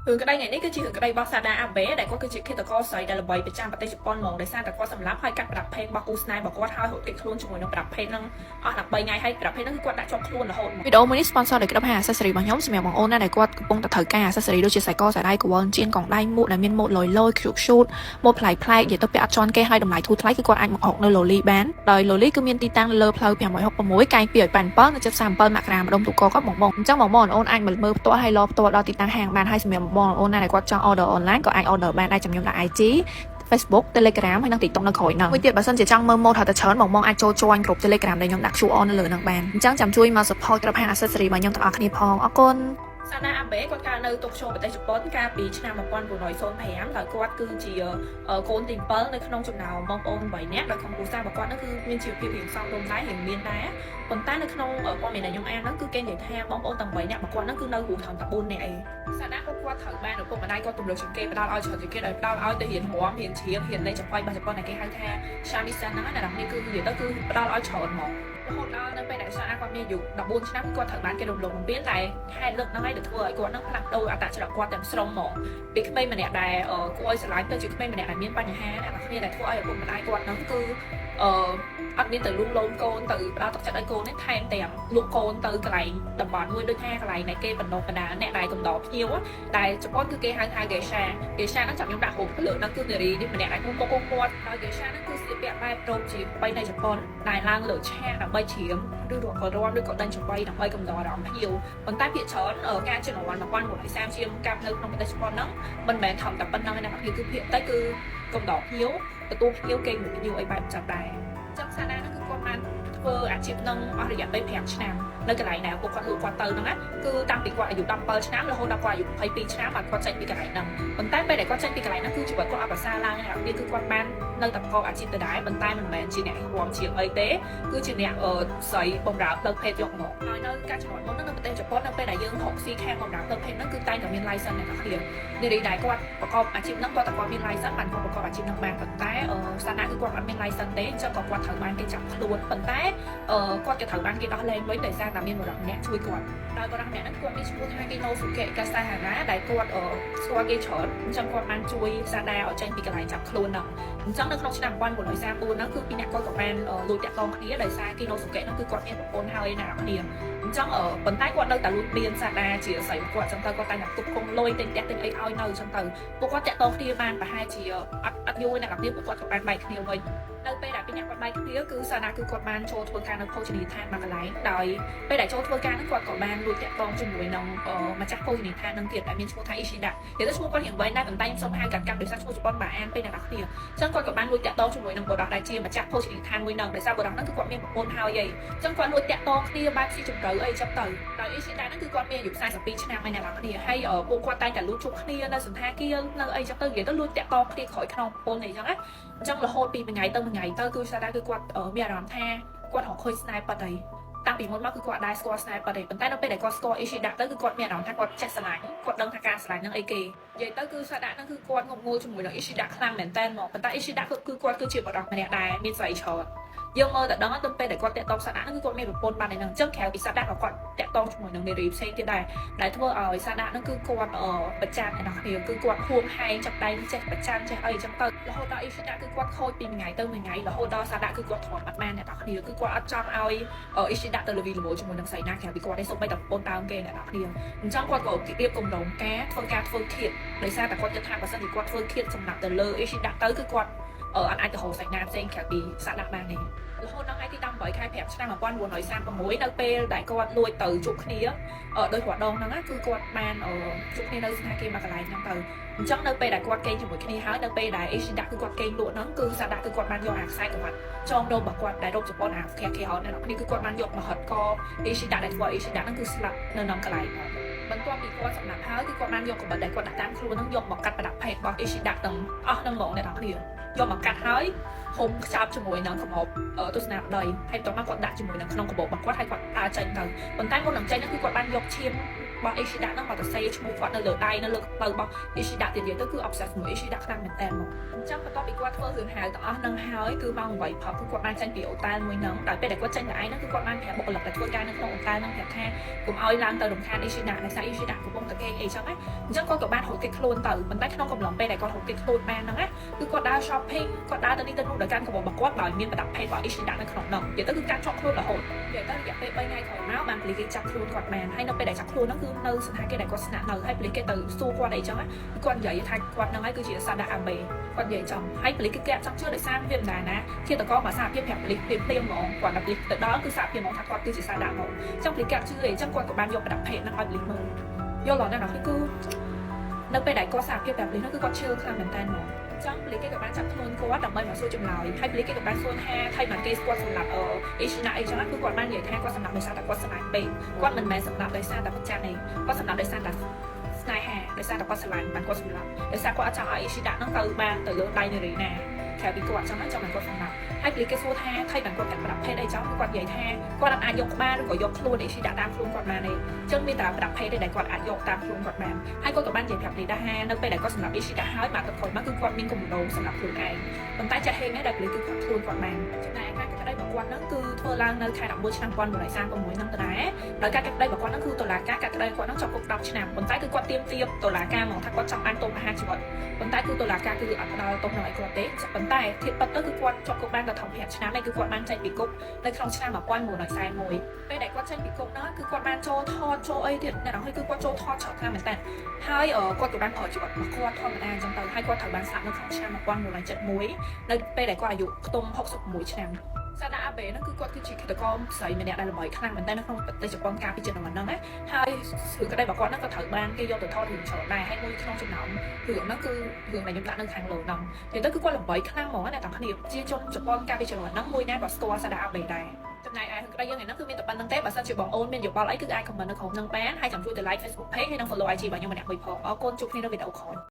រឿងក្តីថ្ងៃនេះគឺជារឿងក្តីរបស់សាដាអាបេដែលគាត់គឺជាឃាតករស្រីដែលល្បីប្រចាំប្រទេសជប៉ុនហ្មងដោយសារតែគាត់សម្លាប់ហើយកាត់ប្រដាប់ភេទរបស់គូស្នេហ៍របស់គាត់ហើយរត់គេចខ្លួនជាមួយនឹងប្រដាប់ភេទហ្នឹងអស់13ថ្ងៃហើយប្រដាប់ភេទហ្នឹងគឺគាត់ដាក់ជាប់ខ្លួនរហូតហ្មង វីដេអូមួយនេះ sponsor ដោយក្របហា accessory របស់ខ្ញុំសម្រាប់បងអូនណាដែលគាត់កំពុងតែត្រូវការ accessory ដូចជាខ្សែកខ្សែដៃក្រវិលចៀនកងដៃមួកដែលមានម៉ូដលយលយ cute cute ម៉ូដប្លែកប្លែកនិយាយទៅពាក់អត់ជាន់គេហើយតម្លៃធូរថ្លៃគឺគាត់អាចមករកនៅ Loli បានដោយ Loli គឺមានទីតាំងលើផ្លូវ566កែង287នៅជិត37មករាម្ដុំទូកគាត់បងបងអញ្ចឹងបងបងអូនអាចមកមើលផ្ទាល់ហើយឡផ្ទាល់ដល់ទីតាំងហាងបានហើយសម្រាប់បងបងអូនណាដែលគាត់ចង់ order online ក៏អាច order បានដែរចាំខ្ញុំដាក់ IG Facebook Telegram ហើយនិង TikTok នៅក្រោយហ្នឹងមួយទៀតបើសិនជាចង់មើលម៉ូដហៅតែច្រើនបងបងអាចចូល join ក្រុម Telegram ដែលខ្ញុំដាក់ QR នៅលើហ្នឹងបានអញ្ចឹងចាំជួយមក support ក្របហាង accessory របស់ខ្ញុំទាំងអស់គ្នាផងអរគុណ សាដាអាបេគាត់កើតនៅតូក្យូប្រទេសជប៉ុនកាលពីឆ្នាំ1905ដោយគាត់គឺជាកូនទី7នៅក្នុងចំណោមបងប្អូន8នាក់ដោយក្នុងគ្រួសាររបស់គាត់នោះគឺមានជីវភាពរៀងសមរម្យដែររៀងមានដែរប៉ុន្តែនៅក្នុងព័ត៌មានដែលខ្ញុំអានហ្នឹងគឺគេនិយាយថាបងប្អូនទាំង8នាក់របស់គាត់ហ្នឹងគឺនៅរស់ត្រឹមតែ4នាក់ឯងសាដាគាត់គាត់ត្រូវបានឪពុកម្ដាយគាត់ទម្លាប់ជាងគេផ្ដល់ឲ្យច្រើនជាងគេដោយផ្ដល់ឲ្យទៅរៀនរាំរៀនច្រៀងរៀនលេងចាប៉ីរបស់ជប៉ុនដែលគេហៅថា shamisen ហ្នឹងណាអ្នកនេះគឺនិយាយទៅគឺផ្ដល់ឲ្យច្រើនហ្មងរហូតដល់នៅពេលដែលសាដាគាត់មានអាយុ14ឆ្នាំគាត់ត្រូវបានគេរំលោភបំពានតែហេតុលើកហ្នឹងឯងដែលធ្វើឲ្យគាត់ហ្នឹងផ្លាស់ប្ដូរអត្តចរិតគាត់ទាំងស្រុងហ្មងពីក្មេងម្នាក់ដែលគួរឲ្យស្រឡាញ់ទៅជាក្មេងម្នាក់ដែលមានបញ្ហាអ្នកនរគ្នាដែលធ្វើឲ្យឪពុកម្ដាយគាត់ហ្នឹងគឺអឺអត់មានទៅលួងលោមកូនទៅផ្ដល់ទឹកចិត្តឲ្យកូននេះថែមទាំងលក់កូនទៅកន្លែងតំបន់មួយដូចថាកន្លែងដែលគេបណ្ដុះបណ្ដាលអ្នកដែលកំដរភ្ញៀវដែលជប៉ុនគឺគេហៅថា geisha geisha ហ្នឹងចាំខ្ញុំដាក់រូបលើហ្នឹងគឺនារីនេះម្នាក់ដែលមុខមុខមាត់ហើយ geisha ហ្នឹងគឺស្លៀកពាក់បែបរោបជាបីនៅជប៉ុនដែលឡើងលើឆាកដើម្បីច្រៀងឬក៏រាំឬក៏ដេញចាប៉ីដើម្បីកំដរអារម្មណ៍ភ្ញៀវប៉ុន្តែភាគច្រើនការជំនាន់1930ជាងកាប់នៅក្នុងប្រទេសជប៉ុនហ្នឹងមិនមែនធំតែប៉ុណ្្នឹងឯណាគឺភាគតិចគឺកំដរភ្ញៀវទទួលភ្ញៀវគេមួយភ្ញៀវអីបែបចឹងដែរចឹងសាដាហ្នឹងគឺគាត់បានធ្វើអាជីពនឹងអស់រយៈពេល5ឆ្នាំនៅកន្លែងដែលពួកគាត់លក់គាត់ទៅហ្នឹងណាគឺតាំងពីគាត់អាយុ17ឆ្នាំរហូតដល់គាត់អាយុ22ឆ្នាំបានគាត់ចេញពីកន្លែងហ្នឹងប៉ុន្តែពេលដែលគាត់ចេញពីកន្លែងហ្នឹងគឺជីវិតគាត់អត់ប្រសើរឡើងទេអ្នកគឺគាត់បាននៅតែប្រកបអាជីពដដែលប៉ុន្តែមិនមែនជាអ្នករាំជាងអីទេគឺជាអ្នកស្រីបំរើផ្លូវភេទយកមកហើយនៅការជំនាន់មុនហ្នឹងនៅប្រទេសជប៉ុននៅពេលដែលយើងរកស៊ីខាងបំរើផ្លូវភេទហ្នឹងគឺតែងតែមាន license អ្នកនរគ្នានារីដែលគាត់ប្រកបអាជីពហ្នឹងគាត់តែគាត់មាន license បានគាត់ប្រកបអាជីពហ្នឹងបានប៉ុន្តែសាណាគឺគាត់អត់មាន license ទេអញ្ចឹងក៏គាត់ត្រូវបានគេចាប់ខ្លួនប៉ុន្តែគាត់ក៏ត្រូវបានគេដោះលែងវិញដោយសារតែមានបុរសម្នាក់ជួយគាត់ដោយបុរសម្នាក់ហ្នឹងគាត់មានឈ្មោះថាគីណូស៊ុកេកាសាហារ៉ាដែលគាត់ស្គាល់គេច្រើនអញ្ចឹងគាត់បានជួយសាដាឲ្យចេញពីកន្លែងចាប់ខ្លួនហ្នឹងអញ្ចឹងនៅក្នុងឆ្នាំ1934ហ្នឹងគឺពីរនាក់គាត់ក៏បានលួចតាក់ទងគ្នាដោយសារគីណូស៊ុកេហ្នឹងគឺគាត់មានប្រពន្ធហើយណាអ្នកគ្នាអញ្ចឹងប៉ុន្តែគាត់នៅតែលួចមានសាដាជាស្រីរបស់គាត់អញ្ចឹងទៅគាត់តែងតែគប់គង់លុយទិញផ្ទះទិញអីឲ្យនៅអញ្ចឹងទៅពួកគាត់តាក់ទងគ្នាបានប្រហែលជាអត់អត់យូរអ្នកគ្នាពួកគាត់ក៏បានបែកគ្នាវិញនៅពេលដែលពីរនាក់គាត់បែកគ្នាគឺសាដាគឺគាត់បានចូលធ្វើការនៅភោជនីយដ្ឋានមួយកន្លែងដោយពេលដែលចូលធ្វើការហ្នឹងគាត់ក៏បានលួចតាក់ទងជាមួយនឹងម្ចាស់ភោជនីយដ្ឋានហ្នឹងទៀតដែលមានឈ្មោះថាអ៊ីស៊ីដានិយាយទៅឈ្មោះគាត់រៀងវែងដែរប៉ុន្តែខ្ញុំសូមហៅកាត់កាត់ដោយសារឈ្មោះជប៉ុនបាទអានពេលអ្នកនរគ្នាអញ្ចឹងគាត់ក៏បានលួចតាក់ទងជាមួយនឹងបុរសដែលជាម្ចាស់ភោជនីយដ្ឋានមួយហ្នឹងដោយសារបុរសហ្នឹងគឺគាត់មានប្រពន្ធហើយអីអញ្ចឹងគាត់លួចតាក់ទងគ្នាបែបស៊ីជម្រៅអីចឹងទៅដោយអ៊ីស៊ីដាហ្នឹងគឺគាត់មានអាយុ42ឆ្នាំហើយអ្នកនរគ្នាហើយពួកគាត់តែងតែលួចជួបគ្នានៅសណ្ឋាគារនៅអីចឹងទៅនិយាយទៅលួចតាក់ទងគ្នាក្រោយខ្នងប្រពន្ធអីចឹងណាអញ្ចឹងរហូតពីមួយថ្ងៃទៅមួយថ្ងៃទៅគឺសាដាគឺគាត់មានអារម្មណ៍ថាគាត់រកឃើញស្នេហ៍ប៉ាត់អីតាំងពីមុនមកគឺគាត់ដែរស្គាល់ស្នេហ៍ប៉ាត់ទេប៉ុន្តែនៅពេលដែលគាត់ស្គាល់អ៊ីស៊ីដាទៅគឺគាត់មានអារម្មណ៍ថាគាត់ចេះស្រឡាញ់គាត់ដឹងថាការស្រឡាញ់ហ្នឹងអីគេនិយាយទៅគឺសាដាហ្នឹងគឺគាត់ងប់ងល់ជាមួយនឹងអ៊ីស៊ីដាខ្លាំងមែនតើមកប៉ុន្តែអ៊ីស៊ីដាគឺគាត់គឺជាបុរសម្នាក់ដែលមានស្រីច្រើនយើងមើលតែដឹងទៅពេលដែលគាត់តាក់ទងសាដាហ្នឹងគឺគាត់មានប្រពន្ធបានឯហ្នឹងអញ្ចឹងក្រៅពីសាដាក៏គាត់តាក់ទងជាមួយនឹងនារីផ្សេងទៀតដែរដែលធ្វើឲ្យសាដាហ្នឹងគឺគាត់ប្រច័នអ្នកនរគ្នាគឺគាត់ហួងហែងចាប់ដៃចេះប្រច័នចេះអីអញ្ចឹងទៅរហូតដល់អ៊ីស៊ីដាគឺគាត់ខូចពីមួយថ្ងៃទៅមួយថ្ងៃរហូតដល់សាដាគឺគាត់ទ្រាំអត់បានអ្នកនរគ្នាគឺគាត់អត់ចង់ឲ្យអ៊ីស៊ីដាទៅលវីលវជាមួយនឹងស្រីណាក្រៅពីគាត់ទេសូម្បីតែប្រពន្ធដើមគេអ្នកនរគ្នាអញ្ចឹងគាត់ក៏រៀបគម្រោងការធ្វើការធ្វើឃាតដោយសារតែគាត់គិតថាបើសិនជាគាត់ធ្វើឃាតសម្រាប់ទៅលើអ៊ីស៊ីដាទៅគឺគាត់អត់អាចទៅរកស្រីណាផ្សេងក្រៅពីសាដាបានទេរហូតដល់ថ្ងៃទី18ខែ5ឆ្នាំ1936នៅពេលដែលគាត់លួចទៅជួបគ្នាដោយរាល់ដងហ្នឹងគឺគាត់បានជួបគ្នានៅសណ្ឋាគារមួយកន្លែងហ្នឹងទៅអញ្ចឹងនៅពេលដែលគាត់គេងជាមួយគ្នាហើយនៅពេលដែលអេស៊ីដាគឺគាត់គេងលក់ហ្នឹងគឺសាដាគឺគាត់បានយកអាខ្សែក្រវ៉ាត់ចងរោមរបស់គាត់ដែលរោមជប៉ុនអាខែខែហត់អ្នកនរគ្នាគឺគាត់បានយកមកហត់កអេស៊ីដាដែលធ្វើអេស៊ីដាហ្នឹងគឺស្លាប់នៅក្នុងកន្លែងហ្នឹងបន្ទាប់ពីគាត់សម្លាប់ហើយគឺគាត់បានយកកាំបិតដែលគាត់ដាក់តាមខ្លួនហ្នឹងយកមកកាត់ប្រដាប់ភេទរបស់អេស៊ីដាទាំងអស់ហ្នឹងហ្មងអ្នកនរគ្នាយកមកកាត់ហើយ ហុំខ្ចប់ជាមួយនឹងកាបូបទស្សនាបដីហើយបន្ទាប់មកគាត់ដាក់ជាមួយនឹងក្នុងកាបូបរបស់គាត់ហើយគាត់ដើរចេញទៅប៉ុន្តែមុននឹងចេញហ្នឹងគឺគាត់បានយកឈាមរបស់ Ishida ហ្នឹងមកទៅសេឈ្មោះគាត់នៅលើដៃនៅលើផ្លូវរបស់ Ishida ទៀតនិយាយទៅគឺ obsess ជាមួយ Ishida ខ្លាំងមែនតើមកអញ្ចឹងបន្ទាប់ពីគាត់ធ្វើរឿងហៅទាំងអស់ហ្នឹងហើយគឺម៉ោង8ព្រឹកគឺគាត់បានចេញពីអូតែលមួយហ្នឹងដោយពេលដែលគាត់ចេញទៅឯងហ្នឹងគឺគាត់បានប្រាប់បុគ្គលិកដែលធ្វើការនៅក្នុងអូតែលហ្នឹងប្រាប់ថាកុំឲ្យឡើងទៅរំខាន Ishida ដោយសារ Ishida កំពុងតែគេងអីចឹងណាអញ្ចឹងគាត់ក៏បានរត់គេចខ្លួនទៅប៉ុន្តែក្នុងកំឡុងពេលដែលគាត់រត់គេចខ្លួនបានហ្នឹងណាគឺគាត់ដើរ shopping គាត់ដើរទៅនេះទៅនោះដោយកាន់កាបូបរបស់គាត់ដោយមានប្រដាប់ភេទរបស់ Ishida នៅក្នុងហ្នឹងនិយាយទៅគឺការជាប់ខ្លួនរហូតនិយាយទៅរយៈពេល3ថ្ងៃក្រោយមកបានប៉ូលីសគេចាប់ខ្លួនគាត់បានហើយនៅពេលដែលចាប់ខ្លួនហ្នឹងគឺនៅសណ្ឋាគារដែលគាត់ស្នាក់នៅហើយប៉ូលីសគេទៅសួរគាត់អីចឹងណាគាត់និយាយថាគាត់ហ្នឹងហើយគឺជាសាដាអាបេគាត់និយាយចឹងហើយប៉ូលីសគឺគេអត់ចង់ជឿដោយសារវាមិនដែរណាឃាតករមកសារភាពប្រាប់ប៉ូលីសភ្លាមៗហ្មងគាត់ដល់ប៉ូលីសទៅដល់គឺសារភាពហ្មងថាគាត់គឺជាសាដាហ្មងចឹងប៉ូលីសគេអត់ជឿទេចឹងគាត់ក៏បានយកប្រដាប់ភេទហ្នឹងឲ្យប៉ូលីសមើលយល់ដល់ណាគឺនៅពេលដែលគាត់សារភាពប្រាប់ប៉ូលីសហ្នឹងគឺគាត់ជឿខ្លាំងមែនតើហ្មងចឹងប៉ូលីសគេក៏បានចាប់ខ្លួនគាត់ដើម្បីមកសួរចម្លើយហើយប៉ូលីសគេក៏បានសួរថាថៃបានគេគាត់សម្លាប់អអ៊ីស៊ីណាអីចឹងគឺគាត់បាននិយាយថាគាត់សម្លាប់ដោយសារតែគាត់ស្រឡាញ់ពេកគាត់មិនមែនសម្លាប់ដោយសារតែប្រច័ណ្ឌទេគាត់សម្លាប់ដោយសារតែស្នេហាដោយសារតែគាត់ស្រឡាញ់បានគាត់សម្លាប់ដោយសារគាត់អត់ចង់ឲ្យអ៊ីស៊ីដាហ្នឹងទៅបានទៅលើដៃនារីណាក្រៅពីគាត់ចង់ចង់បានគាត់សម្លាប់ហើយប៉ូលីសគេសួរថាថៃបានគាត់កាត់ប្រដាប់ភេទអីចឹងគាត់និយាយថាគាត់អាចយកក្បាលឬក៏យកខ្លួនអ៊ីស៊ីដាតាមខ្លួនគាត់បានទេចឹងមានតែប្រដាប់ភេទទេដែលគាត់អាចយកតាមខ្លួនគាត់បានហើយគាត់ក៏បាននិយាយប្រាប់ប៉ូលីសដែរថានៅពេលដែលគាត់សម្លាប់អ៊ីស៊ីដាហើយមកទឹកក្រោយមកគឺគាត់មានគម្រោងសម្រាប់ខ្លួនឯងប៉ុន្តែចាស់ហេងនេះដែលប៉ូលីសគឺគាត់ខ្លួនគាត់បានចំណែកឯការកាត់ក្តីរបស់គាត់ហ្នឹងគឺធ្វើឡើងនៅខែ11ឆ្នាំ1936ហ្នឹងដែរដោយការកាត់ក្តីរបស់គាត់ហ្នឹងគឺតុលាការកាត់ក្តីគាត់ហ្នឹងជាប់គុក10ឆ្នាំប៉ុន្តែគឺគាត់ទាមទារតុលាការមកថាគាត់ចង់បានទោសប្រហារជីវិតប៉ុន្តែគឺតុលាការគឺអត់ផ្ដល់ទោសនឹងឲ្យគាត់ទេប៉ុន្តែធៀបពិតទៅគឺគាត់ជាប់គុកបានតែត្រឹម5ឆ្នាំឯងគឺគាត់បានចេញពីគុកនៅក្នុងឆ្នាំ1941ពេលដែលគាត់ចេញពីគុកហ្នឹងគឺគាត់បានចូលថតចូលអីទៀតអ្នកនរគឺគាត់ចូលថតច្រើនខ្លាំងមែនតើហើយគាត់ក៏បានប្រើជីវិតរបស់គាត់ធម្មតាអញ្ចឹងទៅហើយគាត់ត្រូវបានស្លាប់នៅក្នុងឆ្នាំ1971នៅពេលដែលគាត់អាយុខ្ទង់66ឆ្នាំសាដាអាបេហ្នឹងគឺគាត់គឺជាឃាតករស្រីម្នាក់ដែលល្បីខ្លាំងមែនតើនៅក្នុងប្រទេសជប៉ុនកាលពីជំនាន់ហ្នឹងណាហើយរឿងក្តីរបស់គាត់ហ្នឹងក៏ត្រូវបានគេយកទៅថតរឿងច្រើនដែរហើយមួយក្នុងចំណោមរឿងហ្នឹងគឺរឿងដែលខ្ញុំដាក់នៅខាងលើហ្នឹងនិយាយទៅគឺគាត់ល្បីខ្លាំងហ្មងណាអ្នកទាំងគ្នាជាជនជប៉ុនកាលពីជំនាន់ហ្នឹងមួយណាក៏ស្គាល់សាដាអាបេដែរចំណែកឯរឿងក្តីយើងថ្ងៃហ្នឹងគឺមានតែប៉ុណ្្នឹងទេបើសិនជាបងអូនមានយោបល់អីគឺអាច comment នៅក្រោមហ្នឹងបានហើយចាំជួយទៅ like Facebook page ហើយនិង follow IG របស់ខ្ញុំម្នាក់មួយផងអរគុណជួបគ្នានៅវីដេអូក្រោយ។